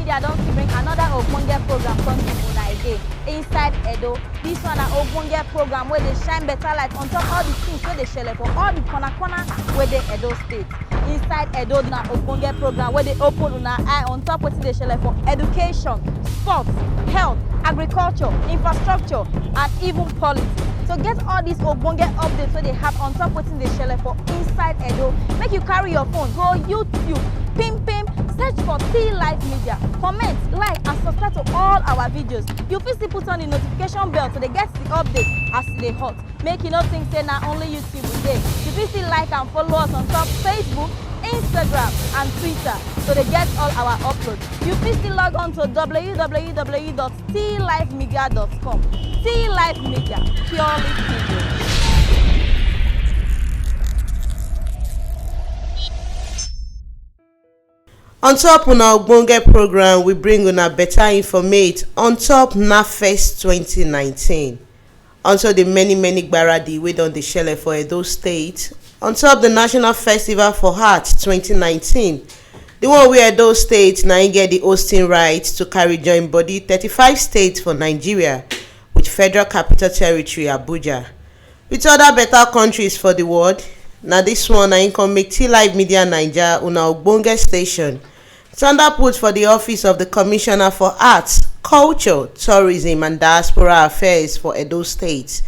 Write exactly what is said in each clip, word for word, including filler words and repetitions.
Media don still bring another ogbonge program come give una again inside Edo. This one na ogbonge program wey dey shine better light on top all the things wey dey shele for all the corner corner wey dey Edo State. Inside Edo na ogbonge program wey dey open una eye on top wetin dey shele for education, sports, health, agriculture, infrastructure, and even politics. To get all these ogbonge updates wey dey happen on top wetin dey shele for inside Edo, make you carry your phone go YouTube, pim pim, search for T Live Media, comment, like, and subscribe to all our videos. You fit still put on the notification bell to dey get the update as e dey hot. Make you no think say na only YouTube we dey. You fit still like and follow us on top Facebook, Instagram, and Twitter to dey get all our uploads. You fit still log on to w w w dot t live media dot com. T Live Media, purely T V. On top una ogbonge program, we bring una better informate on top NAFEST twenty nineteen. On top the many many gbaradi wey don dey shele for Edo State, on top the National Festival for Art twenty nineteen, the one wey Edo State na im get the hosting right to carry join body thirty-five states for Nigeria with Federal Capital Territory Abuja. With other better countries for the world, na this one na im come make T Live Media Naija, una ogbonge station, stand up put for the office of the Commissioner for Arts, Culture, Tourism and Diaspora Affairs for Edo State,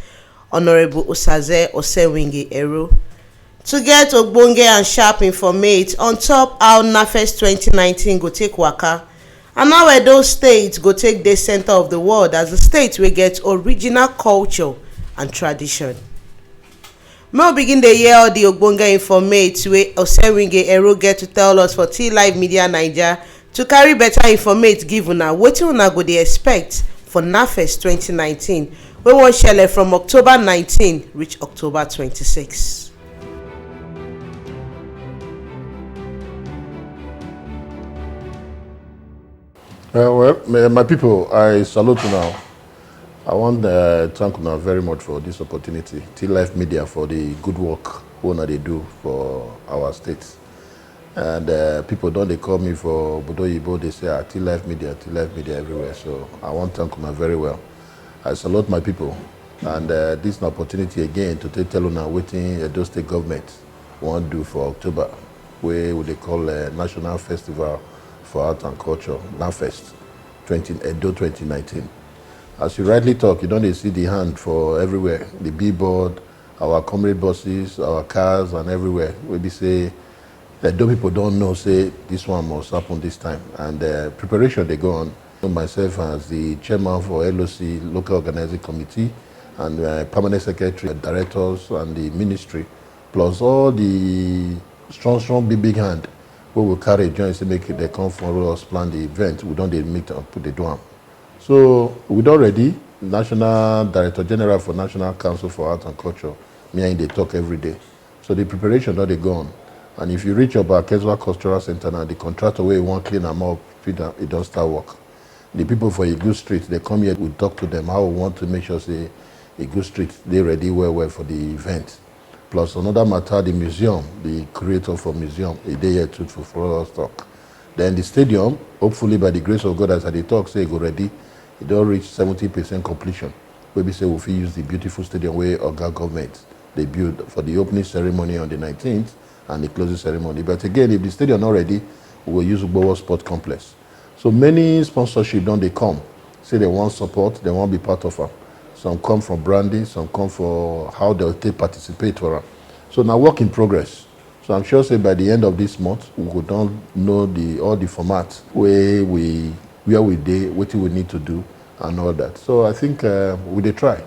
Honorable Osaze Osewinge Ero, to get ogbonge and sharp informate on top how NAFEST twenty nineteen go take waka and how Edo State go take dey center of the world as the state wey get original culture and tradition. Make we begin dey hear all the ogbonge informate wey Osewinge Ero get to tell us for T Live Media Naija to carry better informate give una wetin una go dey expect for NAFEST twenty nineteen wey wan shele from October nineteen reach October twenty-six. Uh, well, my, my people, I salute you now. I want to uh, thank you now very much for this opportunity. T Life Media for the good work wey una dey do for our state. And uh, people don dey call me for Obodo Oyibo, they say, ah, T Life Media, T Life Media everywhere. So I want to thank una very well. I salute my people. And uh, this is an opportunity again to take tell una wetin Edo State government wan do for October, wey we dey call uh, National Festival for Art and Culture, NAFEST, twenty, Edo twenty nineteen. As you rightly talk, you don dey see the hand for everywhere, the billboard, our comrade buses, our cars, and everywhere. We be say Edo people don know say this one must happen this time, and uh, preparation dey go on. Myself as the chairman for L O C, Local Organizing Committee, and uh, permanent secretary, directors, and the ministry, plus all the strong, strong, big, big hand wey we carry join say make dem come follow us plan the event. We don dey meet and put dey do am. So we don ready. National Director General for National Council for Art and Culture, me and him dey talk every day. So the preparation don dey go on. And if you reach Oba Akezwa Cultural Center now, the contractor wey wan clean am up, fit am, e don start work. The people for Igu Street, they come here, we talk to them how we want to make sure say Igu Street dey ready well well for the event. Plus another matter, the museum, the creator for museum, e dey here too to follow us talk. Then the stadium, hopefully by the grace of God, as I dey talk, say e go ready, e don reach seventy percent completion. Wey be say we fit use the beautiful stadium wey Oga government dey build for the opening ceremony on the nineteenth and the closing ceremony. But again, if the stadium not ready, we go use Ugbowo Sport Complex. So many sponsorship don dey come, say they wan support, they wan be part of am. Some come for branding, some come for how they take participate for am. So na work in progress. So I'm sure say by the end of this month, we go don know the all the format wey we where we dey, wetin we need to do, and all that. So I think uh, we dey try.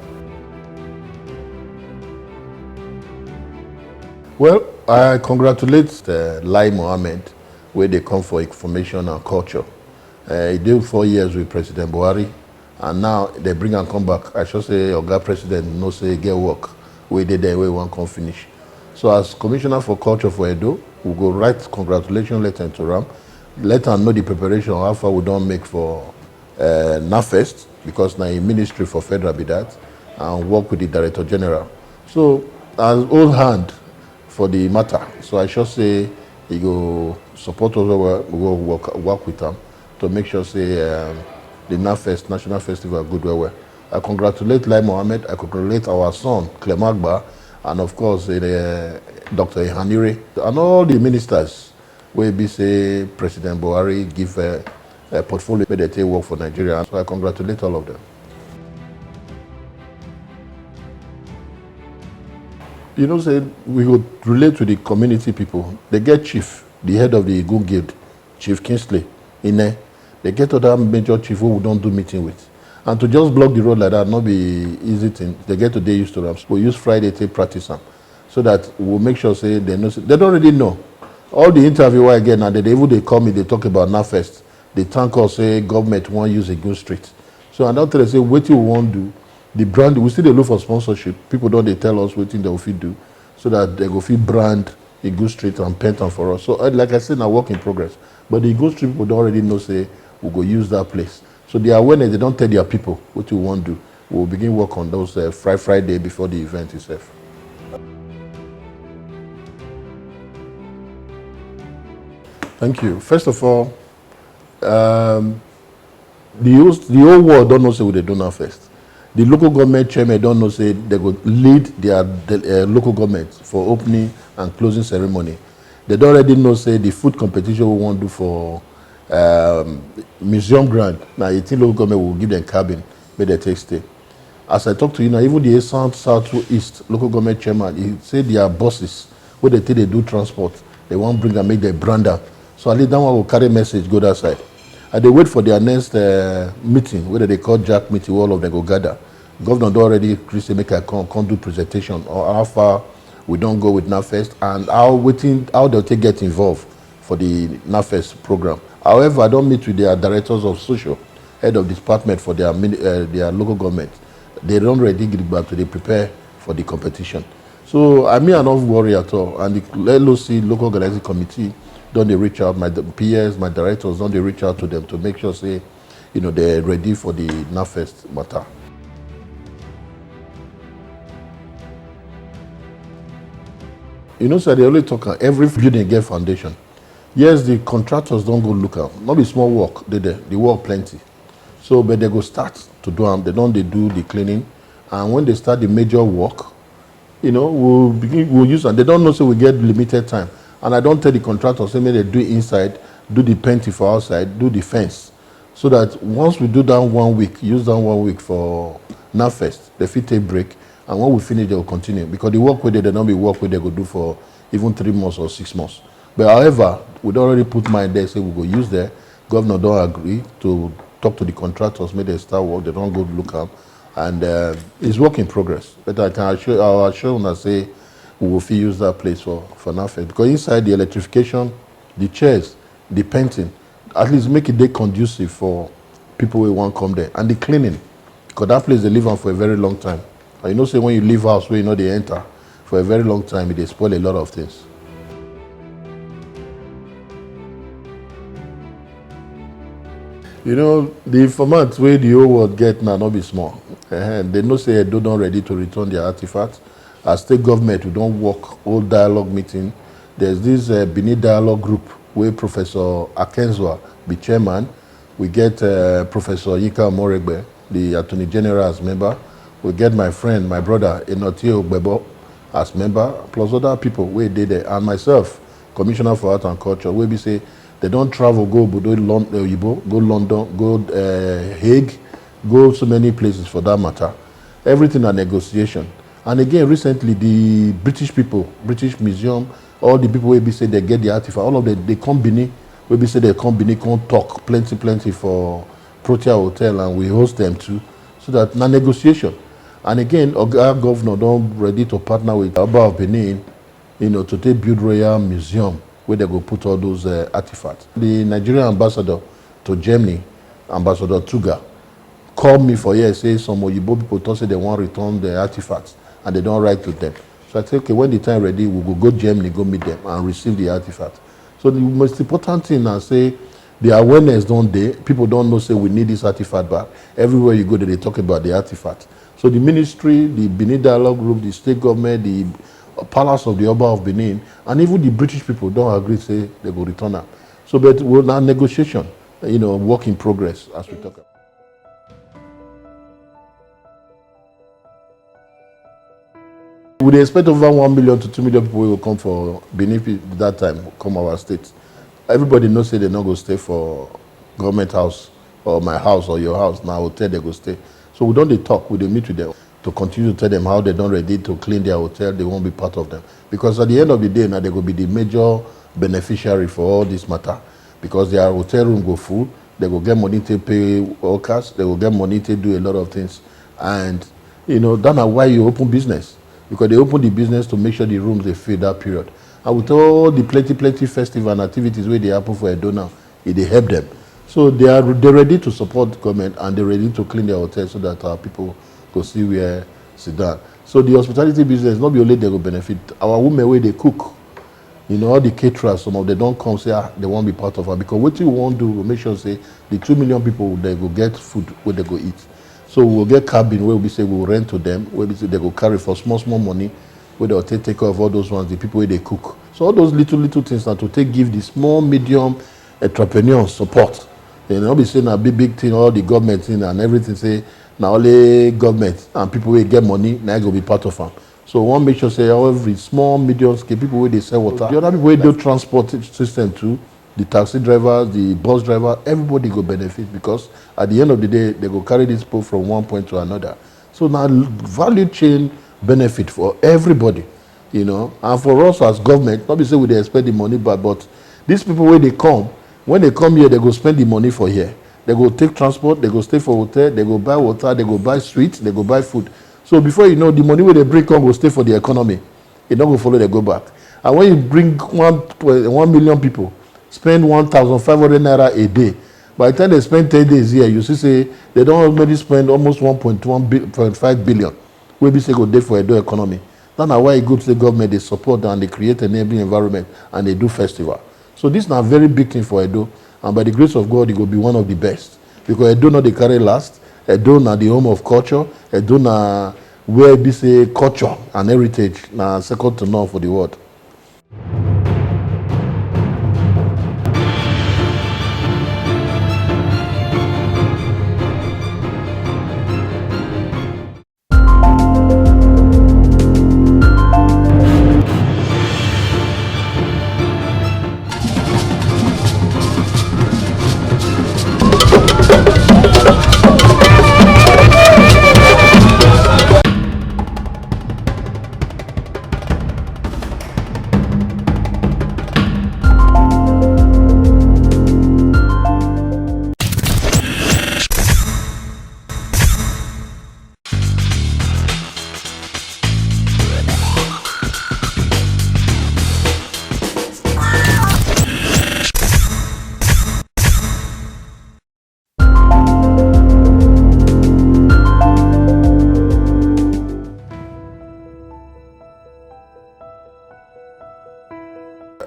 Well, I congratulate uh, Lai Mohammed wey dey come for information and culture. Uh, e dey four years with President Buhari, and now they bring am come back. I sure say Oga President know say e get work wey dey there wey wan come finish. So as Commissioner for Culture for Edo, we go write congratulation letter to am, let am know the preparation, how far we don make for uh, NAFEST, because na im ministry for federal be that, and work with the Director General. So as old hand for the matter, so I sure say e go support us well, we go work, work with am. to make sure say um, the NAFEST National Festival good well well. I congratulate Lai Mohammed, I congratulate our son, Clem Agba, and of course, uh, Doctor Ihanire, and all the ministers wey be say President Buhari give uh, a portfolio wey dey take work for Nigeria. So I congratulate all of them. You know say we go relate to the community people. They get chief, the head of the Igun Guild, Chief Kingsley Ine. They get other major chief who we don't do meeting with. And to just block the road like that, not be easy thing. They get to dey used to am. So we use Friday to practice am. So that we'll make sure say they know. They don't already know. All the interview I get now, they, they even they call me, they talk about NAFEST. They thank us, say government won't use a good street. So I don't tell them, say, what you want do? The brand, we still dey look for sponsorship. People don't they tell us what thing they will fit do so that they go fit brand a good street and paint am for us. So uh, like I said, na work in progress. But the good street people don't already know say we go use that place. So the awareness, they don't tell their people what you want do. We'll begin work on those uh, Friday, Friday before the event itself. Thank you. First of all, um, the whole the whole world don't know say we dey do NAFEST. The local government chairman don't know say they go lead their uh, local government for opening and closing ceremony. They don't already know say the food competition we want do for um, museum grant. Now eighteen local government will give them cabin, make they take stay. As I talk to you now, even the South South East local government chairman, he say their bosses where they take they do transport, they won't bring and make their brander. So at least that one will carry message go that side. I they wait for their next uh, meeting, whether they call Jack meeting, all of them go gather. Governor don already agree say make I come come do presentation or how far we don go with NAFEST and how wetin how dem take get involved for the NAFEST program. However, I don meet with their directors of social, head of department for their mini- uh, their local government. They don ready gidigba to dey prepare for the competition. So I mean I no worry at all. And the L O C local organizing committee don dey reach out, my P S, my directors don dey reach out to them to make sure say you know they're ready for the NAFEST matter. You know, so they only talk am, every building get foundation. Yes, the contractors don't go look am. Not be small work, they there. The work plenty. So, but they go start to do am. They don't they do the cleaning, and when they start the major work, you know, we'll begin. We'll use am. They don't know so we get limited time, and I don't tell the contractors say make they do inside, do the painting for outside, do the fence, so that once we do that one week, use that one week for NAFEST, they fit take break, and when we finish, they will continue because the work where they, they don't be work where they go do for even three months or six months. But however, we don already put mind there say we go use there. Governor don agree to talk to the contractors make dem start work, dem don go look am, and uh, it's work in progress. But I can assure I will assure una say we go fit use that place for for NAFEST because inside the electrification, the chairs, the painting, at least make it dey conducive for people wey wan come there, and the cleaning, because that place dey leave am for a very long time. And you know say when you leave house wey you no dey enter for a very long time, e dey spoil a lot of things. You know, the informant wey the whole world get now no be small. Ehen, they know say Edo don ready to return their artifact. As state government, we don work whole dialogue meeting. There's this uh, Benin dialogue group wey Professor Akenzua be chairman. We get uh, Professor Yinka Omoregbe, the Attorney General, as member. We get my friend, my brother, Enotie Ogbebo, as member, plus other people wey dey there, and myself, Commissioner for Art and Culture, wey be say they don travel go obodo Lon- oyibo, go London, go uh, Hague, go so many places for that matter. Everything na negotiation. And again, recently, the British people, British Museum, all the people wey be say they get the artifact, all of them, they come Benin, wey be say they come Benin, come talk plenty, plenty for Protea Hotel, and we host them too, so that na negotiation. And again, Oga Governor don ready to partner with Oba of Benin, you know, to take build royal museum where they go put all those uh, artifacts. The Nigerian ambassador to Germany, Ambassador Tuga, call me for here say some Oyibo people talk say they wan return the artifacts and they don write to them. So I say, okay, when the time ready, we go go Germany, go meet them and receive the artifact. So the most important thing na say the awareness don dey, people don know say we need this artifact back. Everywhere you go, they dey talk about the artifact. So the ministry, the Benin Dialogue Group, the state government, the Palace of the Oba of Benin, and even the British people don agree say they go return am. So but we na negotiation. you know, work in progress as we talk. We dey expect over one million to two million people wey go come for Benin pe-, that time, come our state. Everybody know say they no go stay for government house or my house or your house. Na hotel they go stay. So we don dey talk, we dey meet with them to continue to tell them how they don ready to clean their hotel, they won't be part of them. Because at the end of the day, now they go be the major beneficiary for all this matter. Because their hotel room go full, they go get money to pay workers, they go get money to do a lot of things. And, you know, that na why you open business. Because they open the business to make sure the rooms they fill that period. And with all the plenty, plenty festival and activities where they happen for Edo now, it dey help them. So they are, they ready to support government and they ready to clean their hotel so that our people go see where sit down. So the hospitality business, not be only they go benefit. Our women where they cook, you know, all the caterers, some of them don't come say, ah, they won't be part of it. Because what you won't do, we make sure say the two million people, they go get food where they go eat. So we'll get cabin where we say we'll rent to them, where we say they go carry for small, small money, where they'll take, take care of all those ones, the people where they cook. So all those little, little things are to take give the small, medium entrepreneurs support. You know, be saying a big, big thing, all the government thing and everything, say, now only government and people will get money, now go be part of them. So one make sure say every small, medium scale, people where they sell water, the other people where do transport system too, the taxi drivers, the bus driver, everybody go benefit because at the end of the day, they go carry this people from one point to another. So now value chain benefit for everybody, you know. And for us as government, not be say we dey expect the money back, but these people where they come, when they come here, they go spend the money for here. They go take transport, they go stay for hotel, they go buy water, they go buy sweet, they go buy food. So before you know, the money where they bring come go stay for the economy. It no go follow they go back. And when you bring one, one million people, spend one thousand five hundred naira a day, by the time they spend ten days here, you see say they don't already spend almost one point one bi-, point five billion. Wey be say go dey for Edo economy. That na why e good say government dey support and they create enabling environment and they do festival. So this na very big thing for Edo, and by the grace of God, it go be one of the best. Because Edo no dey carry last, Edo na the home of culture, Edo na where be say culture and heritage na second to none for the world.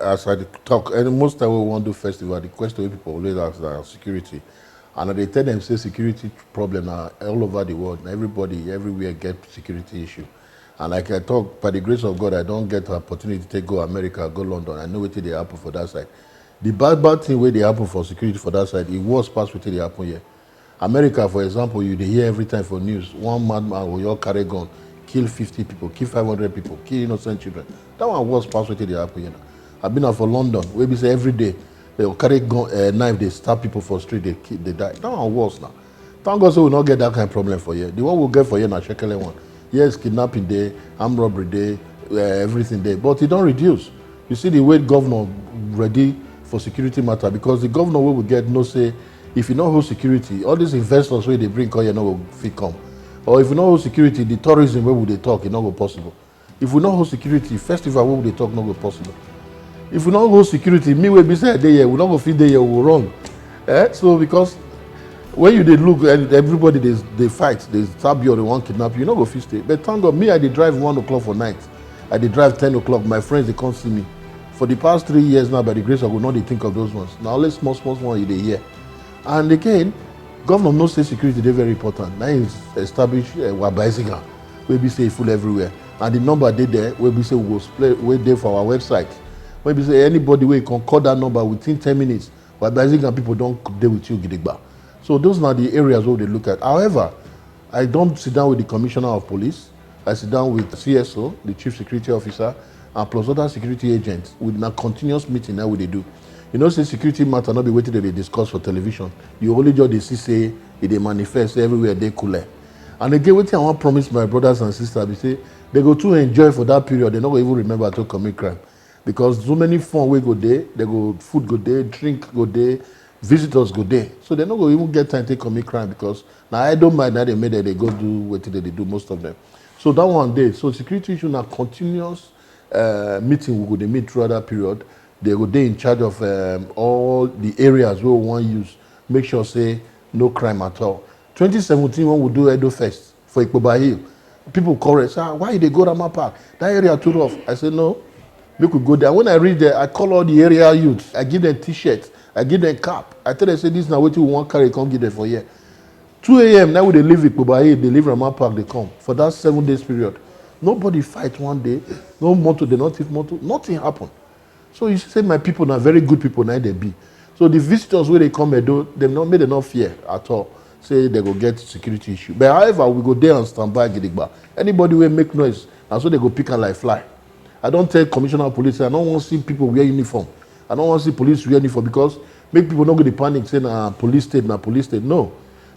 As I dey talk, and most time we wan do festival, the question wey people always ask na security. And I dey tell them say security problem na all over the world. Na everybody, everywhere get security issue. And like I talk, by the grace of God, I don't get an opportunity to go America, go London. I know wetin dey happen for that side. The bad, bad thing wey dey happen for security for that side, it worse pass wetin dey happen here. America, for example, you dey hear every time for news, one madman go just carry gun, kill fifty people, kill five hundred people, kill innocent children. That one worse pass wetin dey happen here now. I been out for London, wey be say every day, they go carry gun, eh, knife, they stab people for street, they kill, they die. That one worse now. Thank God say we no get that kind of problem for here. The one we get for here na shekele one. Yes, kidnapping dey, armed robbery dey, eh, everything dey, but e don reduce. You see the way governor ready for security matter, because the governor wey we get know say if you no hold security, all these investors wey dey bring come here no go fit come. Or if you no hold security, the tourism wey we dey talk, e no go possible. If we no hold security, festival wey we dey talk no go possible. If we no hold security, me wey be say I dey here, we no go fit dey here, we go run. Eh? So because when you dey look, and everybody dey, dey fight, they stab you or they wan kidnap you, you no go fit stay. But thank God, me, I dey drive one o'clock for night. I dey drive ten o'clock. My friends, they come see me. For the past three years now, by the grace of God, no dey think of those ones. Na only small, small, small you dey hear. And again, governor know say security dey very important. Na him establish, eh, Wa Bicycle, wey be say e full everywhere. And the number dey there, wey be say we go spray, wey dey for our website. Wey be say anybody wey come call that number within ten minutes, But Brazilian people don't deal with you gidigba. So those are the areas we dey look at. However, I don't sit down with the commissioner of police. I sit down with C S O, the chief security officer, and plus other security agents with na continuous meeting that we dey do. You know, say security matter not be waiting they discuss for television. You only just dey see say it dey manifest everywhere they cool. And again, wetin I wan promise my brothers and sisters be say they go too enjoy for that period. They no go even remember to commit crime because so many fun wey go dey, they go food go dey, drink go dey, visitors go dey. So they no go even get time to commit crime because na idle mind na dey make dem dey go do wetin dem dey do most of them. So that one dey. So security issue na continuous uh, meeting we go dey meet throughout that period. They go dey in charge of um, all the areas wey we wan use make sure say no crime at all. twenty seventeen when we do Edo Fest for Ikpoba Hill, people call us, ah, why you dey go Rama Park? That area too rough. I say no, make we go there. When I reach there, I call all the area youths. I give them t-shirts. I give them cap. I tell them say this na wetin we wan carry come give them for here. two a.m. now we dey leave Ikpoba Hill, dey leave Rama Park, dey come for that seven days period. Nobody fight one day, no motor, they not thief motor, nothing happen. So you see say my people na very good people na they be. So the visitors wey dey come Edo, dem no make dem no fear at all. Say they go get security issue. But however, we go there and stand by gidigba. Anybody wey make noise, na so they go pick am like fly. I don't tell commissioner of police, I don't want to see people wear uniform. I don't want to see police wear uniform because make people no go dey panic say na police state, na police state. No.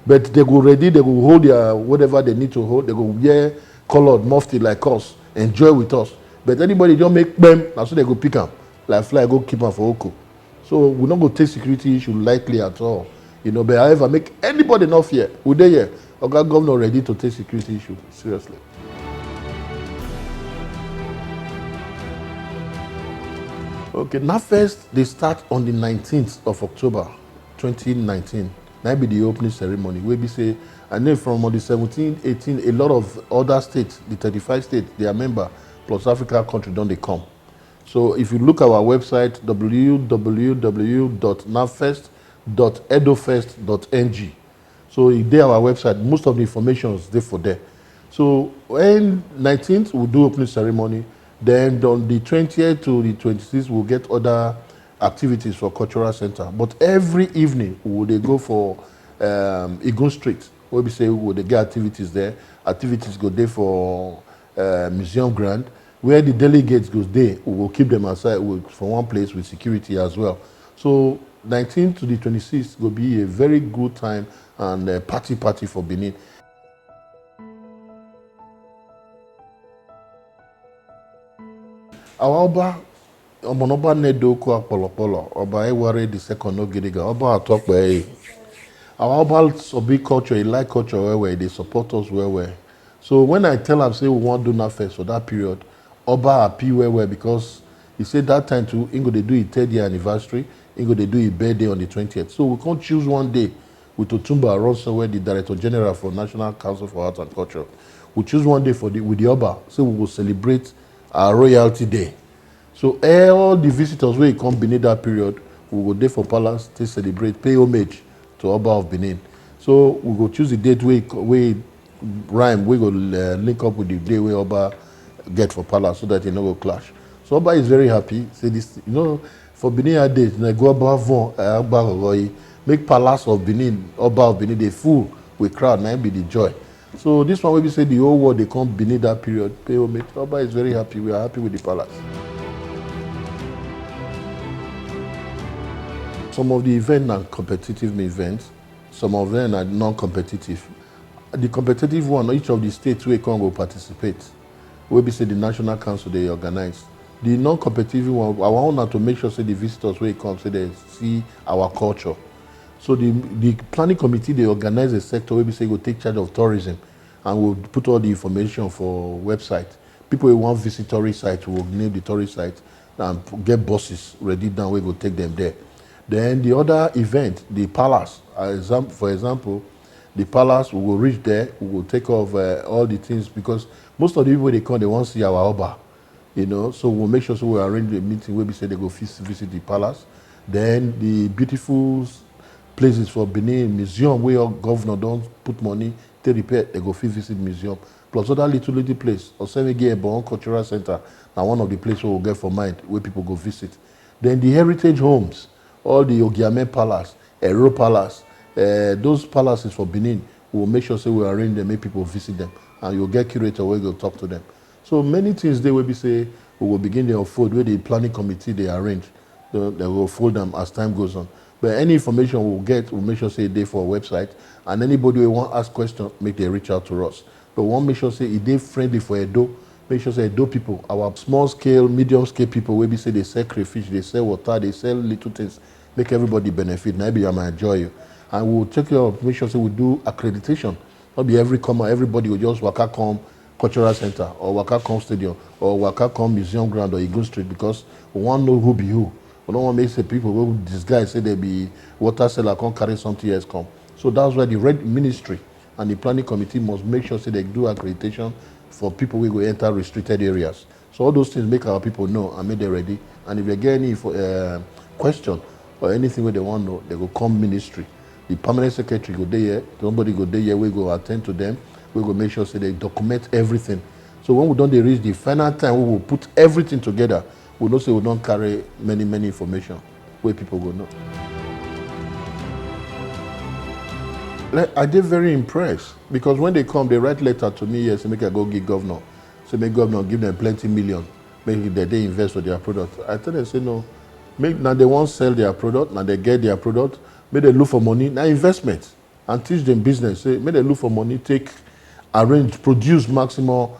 But they go ready, they go hold their whatever they need to hold, they go wear colored mufti like us, enjoy with us. But anybody don't make them, na so they go pick am like fly, go keep am for oko. So we no go take security issue lightly at all. You know, but however, make anybody not fear. We dey here. Oga governor ready to take security issue seriously. Okay, now first they start on the nineteenth of October twenty nineteen. Now be the opening ceremony. We be say, and then from on the seventeen, eighteen, a lot of other states, the thirty-five states, their member plus Africa country don't they come. So if you look our website, w w w dot nafest dot edofest dot n g. So e dey our website. Most of the informations dey for there. So when nineteenth, we do opening ceremony. Then on the twentieth to the twenty-sixth, we'll get other activities for cultural center. But every evening, we will dey go for um, Igun Street, where we say we will dey get activities there. Activities go there for uh, museum ground, where the delegates go there. We will keep them aside with, for one place with security as well. So nineteenth to the twenty-sixth will be a very good time and uh, party party for Benin. Our Oba, Omonoba Nedo Oku Akpolokpolo, Oba Eware the second Ogiriga, Oba Atokpe. Our Oba sabi culture, he like culture well well, they support us well well. So when I tell am say we wan do na first for that period, Oba happy well well because he say that time too, he go dey do his third year anniversary, he go dey do his birthday on the twentieth. So we can't choose one day with Otumba Aronso, where the Director General for National Council for Arts and Culture. We choose one day for the with the Oba, so we will celebrate our royalty day. So eh, all the visitors wey come beneath that period, we go dey for palace to celebrate, pay homage to Oba of Benin. So we go choose the date wey wey rhyme, we go uh, link up with the day wey Oba get for palace so that e no go clash. So Oba is very happy. Say this, you know, for Benin that day, na go Oba von Agba Ogoyi, make palace of Benin, Oba of Benin, dey full with crowd. Na im be the joy. So this one wey be say the whole world dey come beneath that period, pay homage. Oba is very happy. We are happy with the palace. Some of the events are competitive events. Some of them are non-competitive. The competitive one, each of the states wey come go participate, wey be say the National Council dey organize. The non-competitive one, our own na to make sure say the visitors wey come, say they see our culture. So the the planning committee dey organize a sector wey be say go take charge of tourism, and we'll put all the information for website. People wey wan visit tourist site will name the tourist site and get buses ready down wey go take them there. Then the other event, the palace, uh, exam- for example, the palace, we go reach there, we go take off uh, all the things because most of the people dey come, they wan see our Oba. You know, so we'll make sure so we arrange a meeting where we say they go vis- visit the palace. Then the beautiful s- places for Benin Museum, where your governor don't put money to repair, they go fit visit museum. Plus other little little place, Osemege Ebon Cultural Center, now one of the places we will get for mind where people go visit. Then the heritage homes, All the Ogiame Palace, Ero Palace, uh, those palaces for Benin, we will make sure say we arrange them, make people visit them, and you'll get curator where go talk to them. So many things they will be say we will begin to unfold where the planning committee they arrange. They, they will fold them as time goes on. But any information we'll get, we'll make sure say they for our website, and anybody who want ask question, make they reach out to us. But we want make sure say it they friendly for Edo. Make sure say Edo people, our small scale, medium scale people, where we say they sell crayfish, they sell water, they sell little things, make everybody benefit. Now be my joy, and we'll take care of make sure say we do accreditation. Not be every comer, everybody will just waka come cultural center or waka come stadium or waka come museum ground or Eagle Street because we want know who be who. We don't want make say people who disguise say they be water seller come carry something else come. So that's why the red ministry and the planning committee must make sure say they do accreditation for people who go enter restricted areas. So all those things make our people know and make them ready. And if they get any info- uh, question or anything where they want to know, they go come ministry. The permanent secretary go there, somebody go there, we go attend to them, we go make sure say they document everything. So when we don't they reach the final time, we will put everything together. We know say we don't carry many many information where people go know. Like, I did very impressed because when they come, they write letter to me, yes, make I go give governor. So make governor give them plenty million, make they, they invest for their product. I tell them, say no, make now they won't sell their product, now they get their product, make they look for money, now investment, and teach them business. Say, make they look for money, take, arrange, produce maximum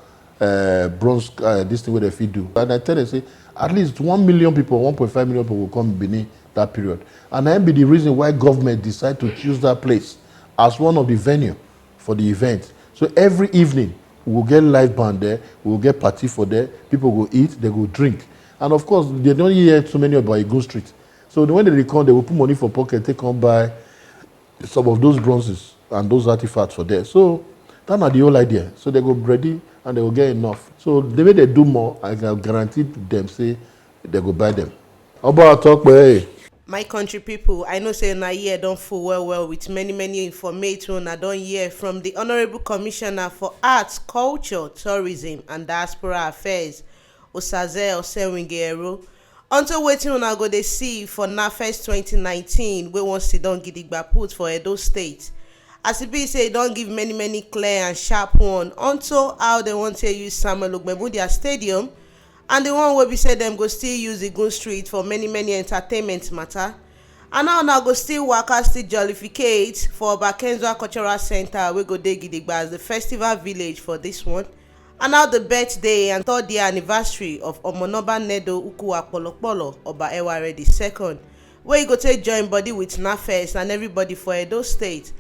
uh, bronze, uh, this thing where they feed do. And I tell them, say, at least one million people, one point five million people will come Benin that period. And that be the reason why government decide to choose that place as one of the venue for the event. So every evening, we'll get live band there, we'll get party for there, people go eat, they go drink. And of course, they don't hear too many about Eagle Street. So when they come, they will put money for pocket, take come buy some of those bronzes and those artifacts for there. So that's not the whole idea. So they go ready and they will get enough. So the way they do more, I can guarantee them say they go buy them. Oba talk, hey. My country people, I know say una here don full well well with many many information una don hear from the Honourable Commissioner for Arts, Culture, Tourism and Diaspora Affairs, Osaze Osewinge Ero. Unto wetin una go dey see for NAFES twenty nineteen wey wan sit down gidigba put for Edo State. As e be say e don give many many clear and sharp one unto how dem wan take use Samuel Ogbemudia Stadium and the one wey be say dem go still use Igun Street for many many entertainment matter. And now una go still waka still jollificate for Oba Kenzwa Cultural Centre wey go dey gidigba as the festival village for this one. And now the birthday and third year anniversary of Omonoba Nedo Ukwu Akpolokpolo Oba Ewa Ready second, wey e go take join body with NAFES and everybody for Edo State.